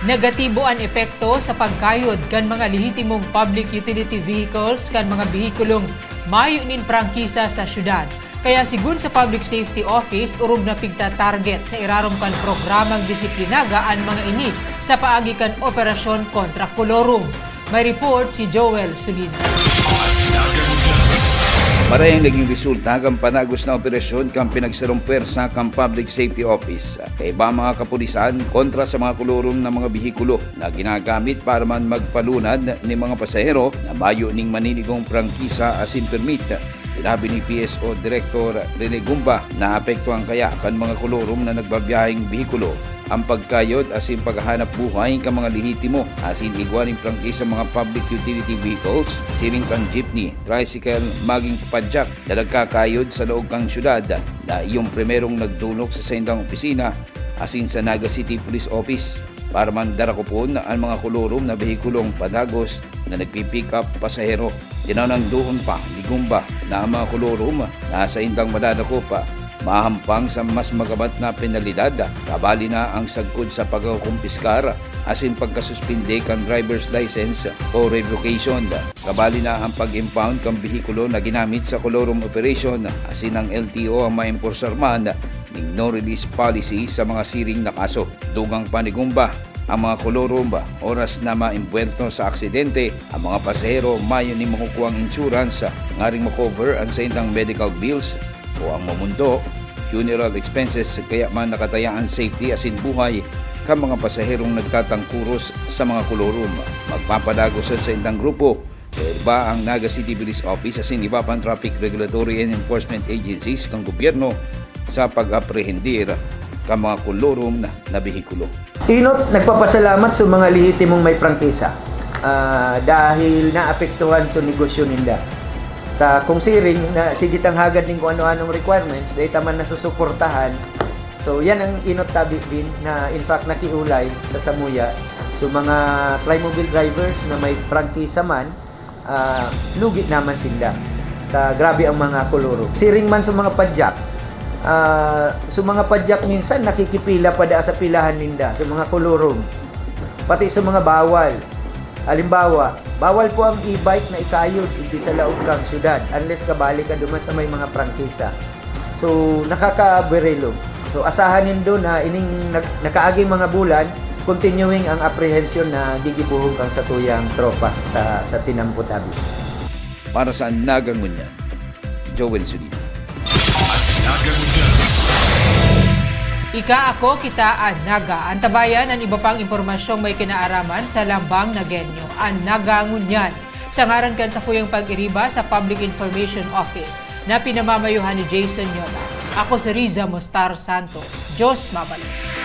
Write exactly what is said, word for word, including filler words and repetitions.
Negatibo an epekto sa pagkayod kan mga lehitimong public utility vehicles kan mga behikulong mayo nin prangkisa sa syudad. Kaya, sigun sa Public Safety Office, orog na pigta-target sa irarom kan programang disiplinaga an mga ini sa paagi kan operasyon kontra kolorum. May report si Joel Solino. Maray ang naging resulta kan panagos na operasyon kan pinagsarong pwersa kan Public Safety Office kaiba mga kapulisan kontra sa mga kolorum na mga behikulo na ginagamit para man magpalunad nin mga pasahero na mayo nin maninigong prangkisa asin permit. Sinabi ni P S O Director Rene Gumba na apektuhan kaya kan mga kolorum na nagbabiyaheng behikulo ang pagkayod asin paghahanap buhay kan mga lehitimo asin igwa nin prangkisa mga public utility vehicles, siring kan jeepney, tricycle, magin padyak na nagkakayod sa laog kan syudad na iyong primerong nagdolok sa saindang opisina asin sa Naga City Police Office para man darakupon an mga kolorum na behikulong padagos na nagpi-pick up pasahero. Tinanangdoon pa ni Gumba na ang mga kolorum na saindang madadakop mahahampang sa mas magabat na penalidad, kabali na ang sagkod sa pagkakumpiskar asin pagkasuspinde kan driver's license o revocation, kabali na ang pag-impound kan behikulo na ginamit sa kolorum operation, asin ang L T O ang maimporsar man ning no-release policy sa mga siring na kaso. Dugang pa ni Gumba, ang mga kolorum, oras na maimbuwelto sa aksidente, ang mga pasahero mayo nin makukuang insurance ngaring makover an saindang medical bills o ang mamundo, funeral expenses, kaya man nakataya an safety asin buhay kan mga pasaherong nagtatangkuros sa mga kolorum. Magpapadagos an saindang grupo, kaiba ang Naga City Police Office asin iba pang traffic regulatory and enforcement agencies kan gobyerno sa pag-aprehendir kan mga kolorum na, na behikulo. Inot, nagpapasalamat sa mga lehitimong may prangkisa, ah, dahil naapektuhan sa negosyo ninda. Ta kung siring na sige tang hagad ning kung ano-anong requirements, dahil ta man nasusuportahan. So, yan ang inot tabi din na, in fact, nakiulay sa samuya. So, mga Trimobile drivers na may prangkisa man, ah, lugi naman sinda. Ta grabe ang mga kolorum. Siring man sa mga padyak, ah, sa mga padyak minsan nakikipila pa daa sa pilahan ninda, sa mga kolorum. Pati sa mga bawal. Halimbawa, bawal po ang e-bike na ikayod digdi sa laog kan syudad unless kabali ka duman sa may mga prangkisa. So, nakakaberelo. So, asahan nindo na ining nag-, nakaaging mga bulan, continuing ang apprehension na gigibohon kan satuyang tropa sa, sa tinampo tabi. Para sa Naga Ngunyan, Joel Solino. Ika, ako, kita, an Naga. Antabayan an iba pang impormasyong may kinaaraman sa Lambang Nagenyo, an Naga Ngunyan. Sa ngaran kan sakuyang pag-iriba sa Public Information Office, na pinamamayohan ni Jason Yona. Ako si Riza Mostar Santos. Diyos mabalos.